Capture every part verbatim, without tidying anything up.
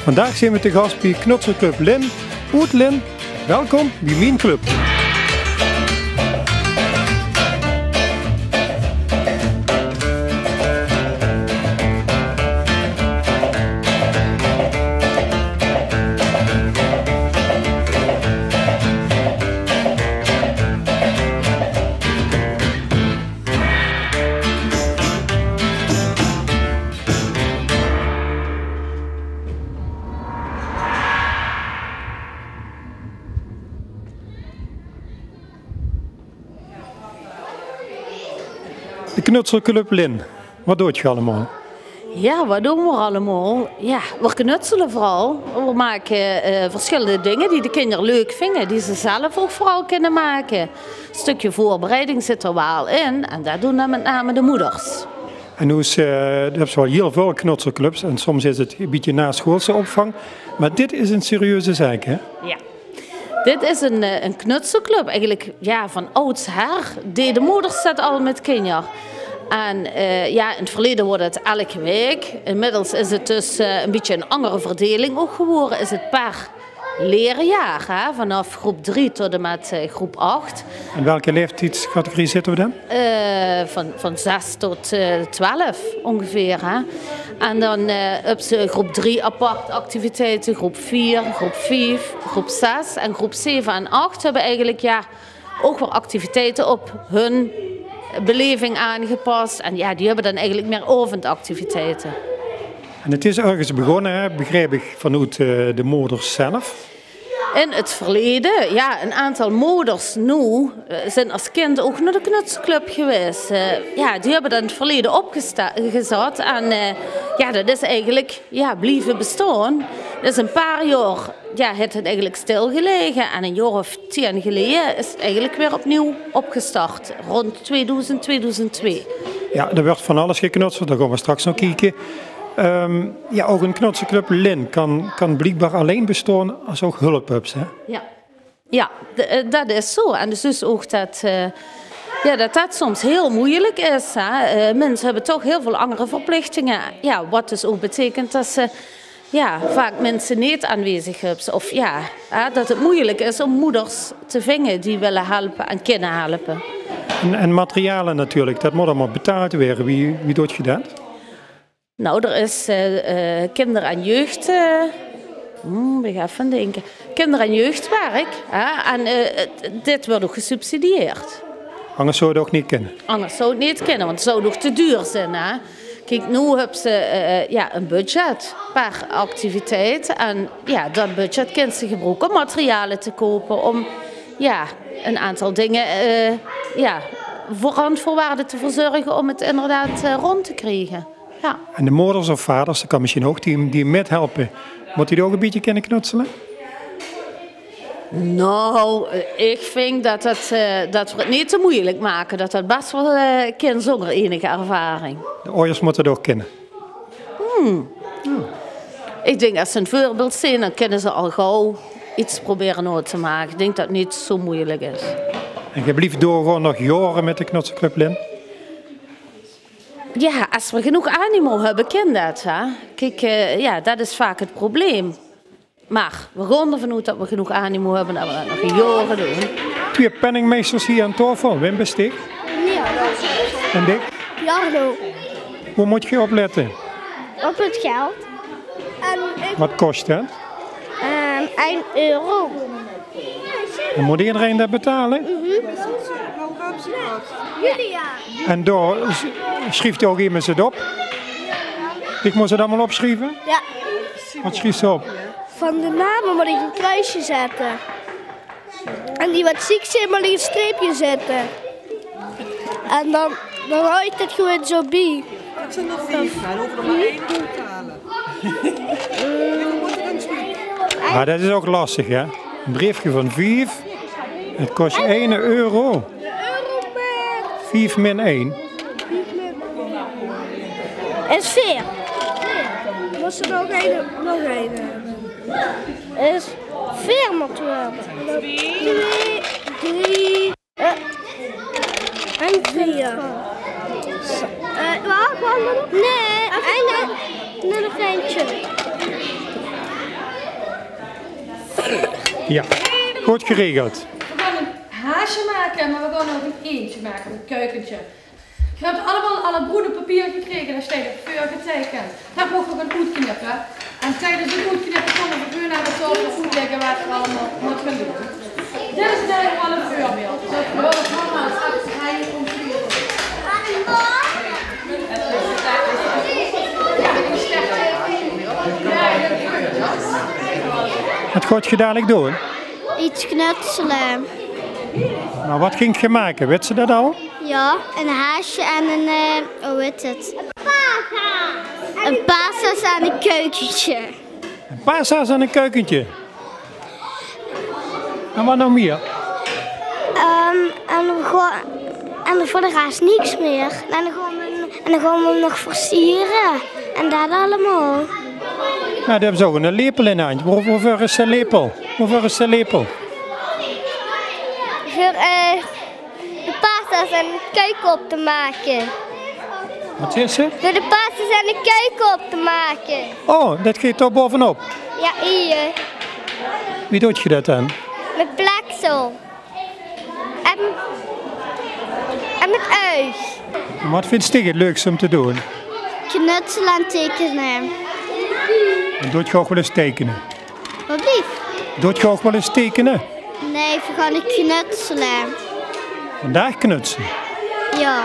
Vandaag zeen we te gas bie knutselclub Lin oet Lin. Welkom bie mien club. De knutselclub Lin, wat doot geer allemaol? Jao, wat doon v'r allemaol? Jao, v'r knutsele veural. V'r make, eh, versjillende dinger die de kinder leuk vinge, die ze zelf ouch veural kinne make. E stökske veurbereiding zit d'r waal in en dat doon dan mit name de moeders. En noe is, eh, geer höb waal hiel väöl knutselclubs en soms is 't e bietje naschoolse opvang. Mer dit is 'n serieuze zaak, hè? Jao. Dit is 'n, eh, 'n knutselclub. Eigelik, jao, van oudsher deje de moeders dat al mit kinder. En, eh, jao, in 't verleje woor dat elke waek. Inmiddels is 't dus, eh, e bietje 'n anger verdeling ouch gewore. Is 't per leerjaor, hè, vanaaf groep drie tot en mit, eh, groep ach. In welke laeftiedscategorie zitte we dan? Eh, van, van zes tot, eh, twelf óngeveer, hè. En dan, eh, höbs se groep drie apart activiteite, groep veer, groep vief, groep zes en groep zeve en ach höbbe eigelik, jao, ouch weer activiteite op hun beleving aangepas. En jao, die höbbe dan eigelik mieë aovendactiviteite. En 't is örges begós, hè, begreep ich, vanoet, eh, de moeders zelf. In 't verleje, jao, 'n aantal moeders noe, eh, zeen es kind ouch nao de knutselclub gewaes. Eh, jao, die höbbe dat in 't verleje opgezat en, eh, jao, dat is eigelik, jao, blieve bestaon. Dus e paar jaor, jao, haet 't eigelik stilgelaege en e jaor of tieën geleje is 't eigelik weer opnuuj opgestart, rónd tweedoezend, tweedoezend twee. Jao, d'r wuuert van alles geknutseld, dao gaon we straks nao kieke. Ehm, jao, ouch 'n knutselclub Lin kan, kan bliekbaar allein bestaon es se ouch hulp höbs, hè? Jao. Jao, d-, eh, dat is zoe. En dus, dus ouch dat, eh, jao, dat dat soms hiel meujelik is, hè. Eh, minse höbbe toch hiel väöl anger verplichtinge. Jao, wat dus ouch beteikent dat se, jao, vaak minse neet aanwezig höbs. Of jao, hè, dat 't meujelik is óm moeders te vinge die wille helpe en kinne helpe. En, en materiale natuurlik, dat mót allemaol betaald waere. Wie, wie doot geer dat? Nou, d'r is, eh, eh, kinder- en jeugd, eh, hm, ich effe dinke. Kinder- en jeugdwerk, hè, en, eh, dit wuuert ouch gesubsidieerd. Angers zou 't ouch neet kinne. Angers zou 't neet kinne, want 't zou ouch te duur zeen, hè. Kiek, noe höbs se, eh, jao, e budget per activiteit. En jao, dat budget kins se gebroeke óm materiale te koupe, óm, jao, 'n aantal dinger, eh, jao, veur randvoorwaarde te verzörge óm 't inderdaad, eh, rónd te kriege. Jao. En de moeders of vaders, dat kan mesjiens ouch, die, die mithelpe, mótte die ouch e bietje kinne knutsele? Nou, eh, ich vinj dat dat, eh, dat v'r 't neet te meujelik make, dat dat bès waal, eh, kin zónger enige ervaring. De oajers mótte 't ouch kinne. Hm. Ich dink, es ze e veurbeeld zeen, dan kinne ze al gauw get probere nao te make. Ich dink dat 't neet zoe meujelik is. En geer blief doorgaon nog jaore mit de knutselclub Lin? Jao, es v'r genóg animo höbbe, kin dat, hè. Kiek, eh, jao, dat is vaak 't probleem. Mer v'r gaon d'r vanoet dat v'r genóg animo höbbe en dat v'r dat nog jaore doon. Twieë penningmeisters hie aan taofel. Wem bis dich? Mia. En dich? Jarno. Wo mót geer op lètte? Op 't geld. En ich... Wat kos dat? Ehm, ein euro. En mót ederein dat betale? Mhm. En dao s-, sjrief ouch emes 't op? Ich mós 't allemaol opsjrieve? Jao. Wat sjriefs se op? Van de name mót ich ein kruusje zètte. En die wat ziek zeen, mót ich ein sjtreepje zètte. En dan, dan haoj ich 't gewoon zoe bie. Dat zeen d'r vief, hè? D'r hove d'r mer ein te betale. Mer dat is ouch lastig, hè? E breefke van vief. 't Kos eine euro. Vief min ein. Is veer. Mós se nog ein, nog ein höbbe. Is veer mót höbbe. Twee, drie. Eh, en veer. Eh, wach, wach, wach. Nae, en, eh, nog eintje. Ja, good geregeld. We gaon ein haasje make, mer we gaon ouch ein eendje make, ein kuikentje. Geer höb allemaol al 't broene papier gekrege, dao steit op veurgeteikend. Det moge we gaon oetknippe. En tiedes 't oetknippe kómme we gewoon aan de taofel oetlègke waat geer allemaol mót gaon doon. Dit is eigelik waal ein veurbeeld. Waat gaot geer dalik doon? Iets knutsele. Mer waat gingt geer make? Wèt geer det al? Ja, ein haasje en ein, eh, wie hèt 't? Ein paashaas en ein kuikentje. Ein paashaas en ein kuikentje. En waat nog mieë? Ehm, en, gewoon, en veur de res niks mieë. En dan gaon we, en dan gaon we 'm nog versiere. En det allemaol. Nou, dao höbbe ze ouch eine lepel in de handj. Wo-, woeveur is de lepel? Woeveur is de lepel? Veur, eh, de paashaas en de kuike op te make. Waat zaes se? Veur de paashaas en de kuike op te make. Oh, det geit dao baovenop? Ja, hie. Wie doot geer det dan? Mit pleksel. En, en mit uig. En waat vinjs dich 't leukste óm te doon? Knutsele en teikene. En doot geer ouch waal ins teikene? Waat blief? Doot geer ouch waal ins teikene? Nae, veer gaon knutsele. Vandaag knutsele? Ja.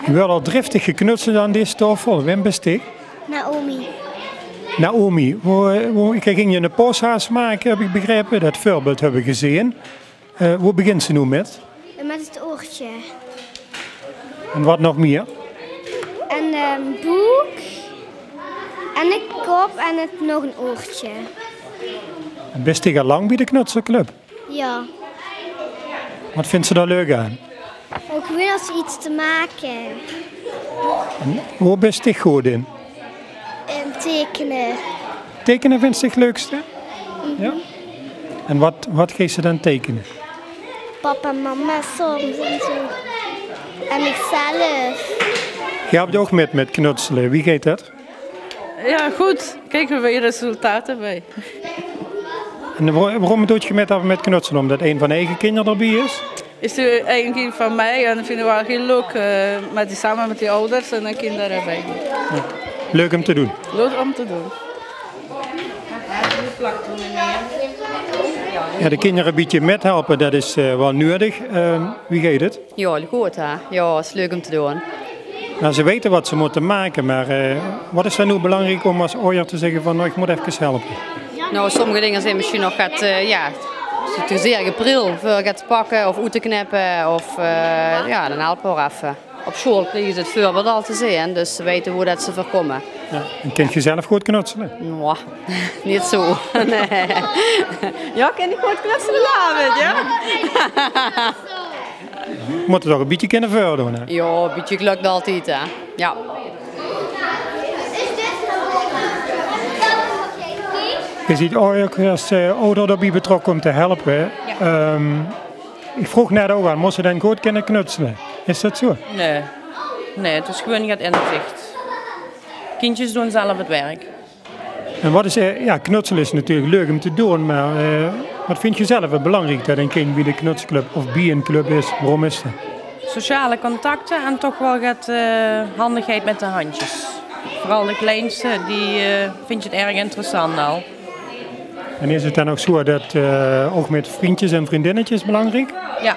Geer höb al driftig geknutseld aan dees taofel. Wae bis dich? Naomi. Naomi, wo, wo, geer gingt ein paashaas make, höb ich begrepe. Det veurbeeld höbbe we gezeen. Eh, wo begins se noe mit? Mit 't oortje. En waat nog mieë? En, ehm, boek. En de kop en 't nog ein oortje. En bis dich al lang bie de knutselclub? Ja. Waat vinjs se dao leuk aan? Ouch weer ins iets te make. En wo bis dich good in? Ehm, teikene. Teikene vinjs se 't leukste? Ja? En waat, waat geis se dan teikene? Papa en mama soms en zo. En mich zelf. Geer helpt ouch mit, mit knutsele. Wie geit det? Ja, good. Kiek, weer resultate bie. En wo-, waorom doot geer mit, mit knutsele? Ómdet ein van de eige kinjer d'rbie is? Is 'n eige kind van mich en det vinje we waal hieël leuk, eh, mit die, same mit die ouders en de kinjer d'rbie. Ja. Leuk óm te doon. Leuk óm te doon. Ja, de kinjer e bietje mithelpe, det is, eh, waal nuuedig. Ehm, wie geit 't? Ja, good, hè? Ja, is leuk óm te doon. Nou, ze weite waat ze mótte make, mer, eh, waat is dan noe belangriek óm es ojer te zègke van: "Nou, ich mót efkes helpe"? Nou, sommige dinger zeen mesjien nog get, eh, ja, te zeer gepriel veur get te pakke of oet te knippe of, eh, ja, dan helpe we effe. Op sjoeal kriege ze 't veurbeeld al te zeen, dus ze weite wo det ze veur kómme. Ja. En kint geer zelf good knutsele? Noe, neet zo. Nae. Ja, kin ich good knutsele, David? Ja? Mót 't toch e bietje kinne veurdoon, hè? Ja, e bietje gelök altied, hè. Ja. Geer zeet ouch es, eh, ojer d'rbie betrokke óm te helpe, hè? Ja. Ehm, ich vroog net ouch al, mós se dan good kinne knutsele? Is det zo? Nae. Nae, 't is gewoon get inzich. Kindjes doon zelf 't werk. En waat is, eh, ja, knutsele is natuurlik leuk óm te doon, mer, eh, waat vinjs se zelf 't belangriek det ein kind bie de knutselclub of bie ein club is? Waorom is det? Sociale contacte en toch waal get, eh, handigheid mit de handjes. Veural de kleinste, die, eh, vinjt 't erg interessant al. En is 't dan ouch zo det, eh, ouch mit vrundjes en vrundinnetjes belangriek? Ja.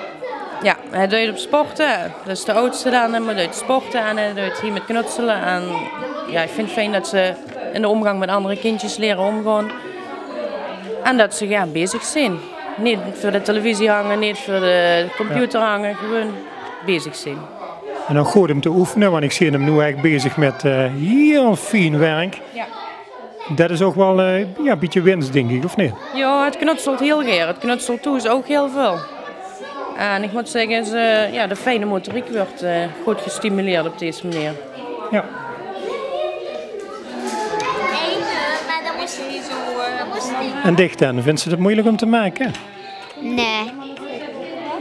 Ja, hae deit op sporte. Det is de oudste dan, en hae deit sporte en hae deit hie mit knutsele. En ja, ich vinj 't fijn det ze in de ómgank mit anger kindjes liere ómgaon. En det ze, ja, bezig zeen. Neet veur de televisie hange, neet veur de computer hange, gewoon bezig zeen. En ouch good óm te oefene, want ich zeen 'm noe ech bezig mit, eh, hieël fien werk. Ja. Det is ouch waal, eh, ja, e bietje wins, dink ich, of neet? Ja, 't knutselt hieël gaer. 't Knutselt thoes ouch hieël väöl. En ich mót zègke, ze, ja, de fijne motoriek wuuert, eh, good gestimuleerd op dees meneer. Ja. En dich dan, vinjs se 't meujelik óm te make? Nae,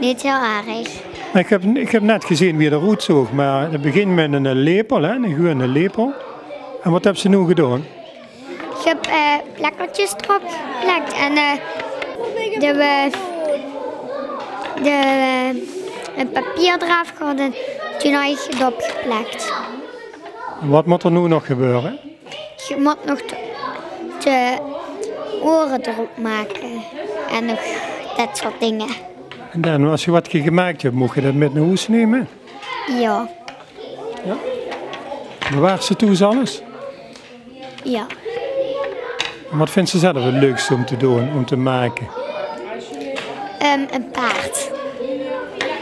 neet hieël erg. Ich höb, ich höb net gezeen wie 't d'roet zoog, mer 't begint mit eine lepel, hè, eine gewone lepel. En waat höbs se noe gedaon? Ich höb, eh, plekkertjes d'rop geplek en, eh, de, eh, de, eh, 't papier d'raaf gehaold en toen höb ich 't opgeplek. En wat mót d'r noe nog gebeure? Ge mót nog de, de oere d'rop make en nog det soort dinger. En dan, es ge wat ge gemaak höb, maag ge det mit nao hoes numme? Jao. Jao? Bewaars se thoes alles? Jao. En wat vinjs se zelf 't leukste óm te doon, óm te make? Ehm, ein paerd.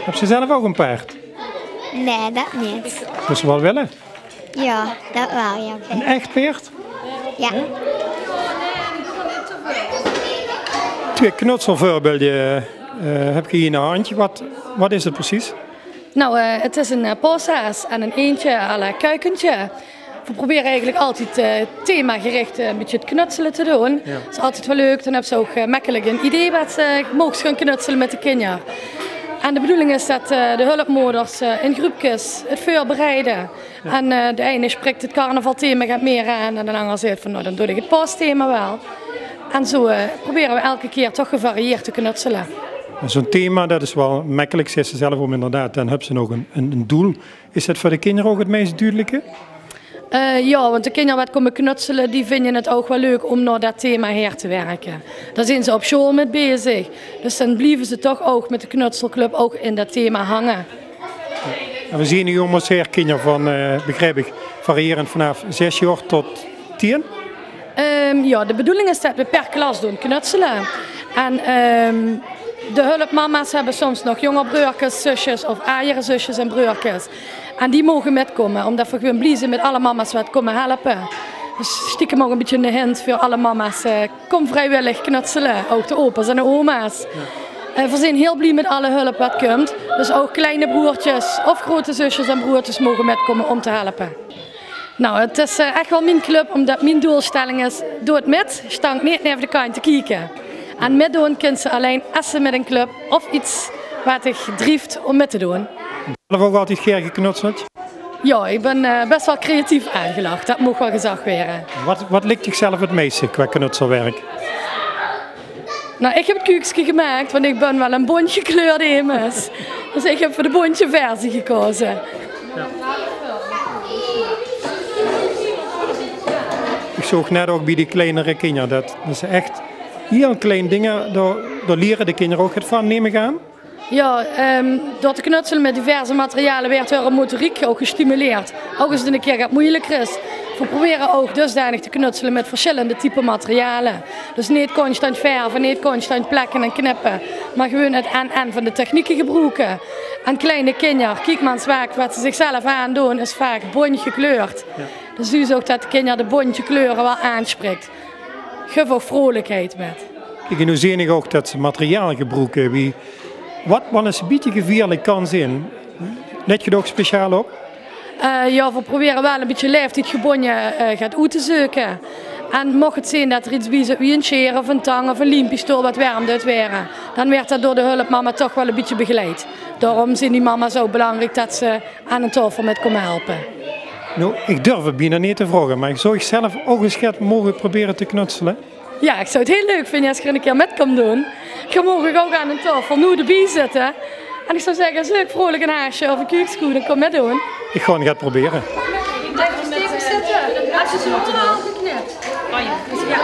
Höbs se zelf ouch ein paerd? Nae, det neet. Zóws se waal wille? Jao, det waal, jao. Ein ech paerd? Jao. Twieë knutselveurbeelde, eh, höb ich hie in de handj. Wat, wat is 't precies? Nou, eh, 't is ein, eh, paoshaas en ein eendje à la kuikentje. Veer probere eigelik altied, eh, themagericht, eh, ein bietje 't knutsele te doon. Jao. Det is altied waal leuk, dan höbs se ouch, eh, mekkelik ein idee wat se moogs gaon knutsele mit de kinjer. En de bedoeling is det, eh, de hulpmoders, eh, in gruupkes 't veurbereide. Jao. En, eh, de eine sprik 't carnavalthema get mieë aan en de anger zaet van, nou, dan doon ich 't paosthema waal. En zo, eh, probere veer eder kieër toch gevarieerd te knutsele. En zo'n thema, det is waal mekkelik, zaes se zelf ouch inderdaad, dan höbs se nog ein, ein, ein doel. Is det veur de kinjer ouch 't meis dudelike? Eh, jao, want de kinjer wat kómme knutsele, die vinje 't ouch waal leuk óm nao det thema haer te wirke. Dao zeen ze op sjool mit bezig. Dus dan blieve ze toch ouch mit de knutselclub ouch in det thema hange. En veer zeen hie ónger ós haer kinjer van, eh, begriep ich, variërend vanaaf zes jaor tot tieën? Ehm, jao, de bedoeling is det veer per klas doon knutsele. En, ehm, de hulpmama's höbbe soms nog jónger breurkes, zusjes of ajere zusjes en breurkes. En die moge mitkómme, ómdet veer gewoon blie zeen mit alle mama's wat kómme helpe. Dus stiekem ouch ein bietje ein hint veur alle mama's, eh, kóm vriewillig knutsele, ouch de opa's en de oma's. Jao. Eh, veer zeen hiel blie mit alle hulp wat kump. Dus ouch kleine broertjes of grote zusjes en broertjes moge mitkómme óm te helpe. Nou, 't is, eh, ech waal mien club, ómdet mien doelstelling is: doot mit, sjtank neet neve de kantj te kieke. En mitdoon kins se allein es se mit ein club of get wat dich drief óm mit te doon. Zelf ouch altied gaer geknutseld? Jao, ich bön, eh, bès waal creatief aangelag, det maag waal gezag waere. Wat, wat lik dich zelf 't meiste qua knutselwerk? Nou, ich höb 't kuukske gemaak, want ich bön waal ein bóntjekleurde emes. Dus ich höb veur de bóntje versie gekaoze. Ich zoog net ouch bie die kleinere kinjer, det, det is ech hiel klein dinger, dao, dao liere de kinjer ouch get van, num ich aan. Jao, ehm, door te knutsele mit diverse materiale weurt häöre motoriek ouch gestimuleerd. Ouch es 't ein kieër get meujelik is. Veer probere ouch dusdanig te knutsele mit versjillende type materiale. Dus neet constant verve, neet constant plekke en knippe, mer gewoon 't en-en van de technieke gebroeke. En kleine kinjer, kiek mer ins waak wat ze zichzelf aandoon, is vaak bóntj gekleurd. Jao. Dus zuus se ouch det de kinjer de bóntje kleure waal aansprik. Guf ouch vrolikheid mit. Kiek, en noe zeen ich ouch det ze materiaal gebroeke wie, wat waal ins ein bietje gevieërlik kan zeen. Let geer dao ouch speciaal op? Eh, jao, veer probere waal ein bietje laeftiedgebónje, eh, get oet te zeuke. En moch 't zeen det d'r get bie zit, wie ein sjeer of ein tang of ein liempistool wat werm deit waere, dan weurt det door de hulpmama toch waal ein bietje begeleid. Daoróm zeen die mama's ouch belangriek, det ze aan ein taofel mit kómme helpe. Noe, ich durf 't bienao neet te vraoge, mer zów ich zelf ouch ins get moge probere te knutsele? Jao, ich zou 't hiel leuk vinje es geer ein kieër mit kómp doon. Geer moogt ouch aan ein taofel noe d'rbie zitte. En ich zou zègke, es leuk, vrolik ein haasje of ein kuukske, dan kóm mit doon. Ich gaon 't probere. Blijf er stevig zitten. Als je ze allemaal geknipt. Oh ja. Ja,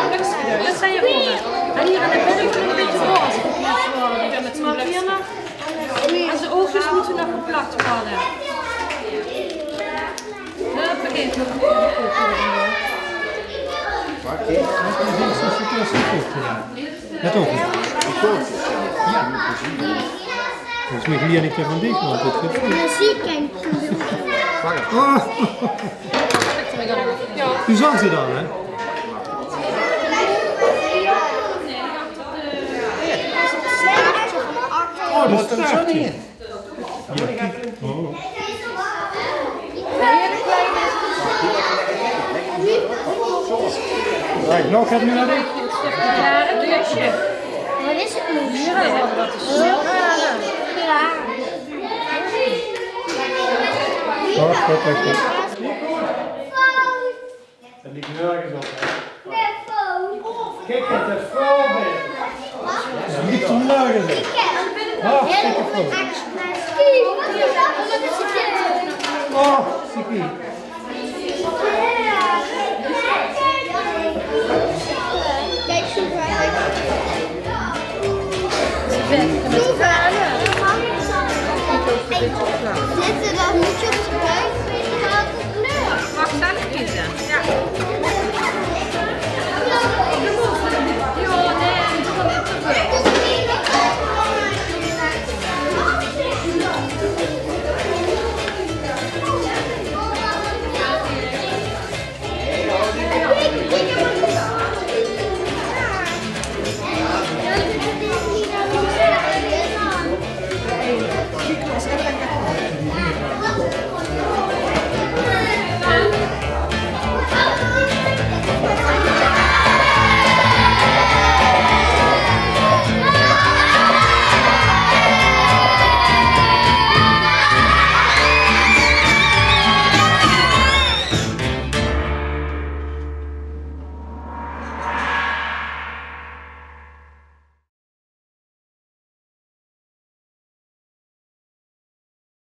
dat zijn je oren. En hier aan de binnenkant een beetje roze geknipt worden. En zijn oogjes moeten nog geplakt worden. Huppakee. Let op. Ja. Volgens mij leer ik ervan dicht, want het gaat goed. Muziek en... Oh. U zag ze dan, hè? Oh, dat is prachtig. Ja, kiek. Oh. Kijk, nog het nu aan. Wat is het, moes? Ja. Wacht, wacht, wacht. Het ligt nergens op, hè? Good vandaag is het. Hartstikke goed. Oh, Siki. Kijk, zo ga ik. Zitten, dan moet je op de buik. Mag zelf kiezen. Ja.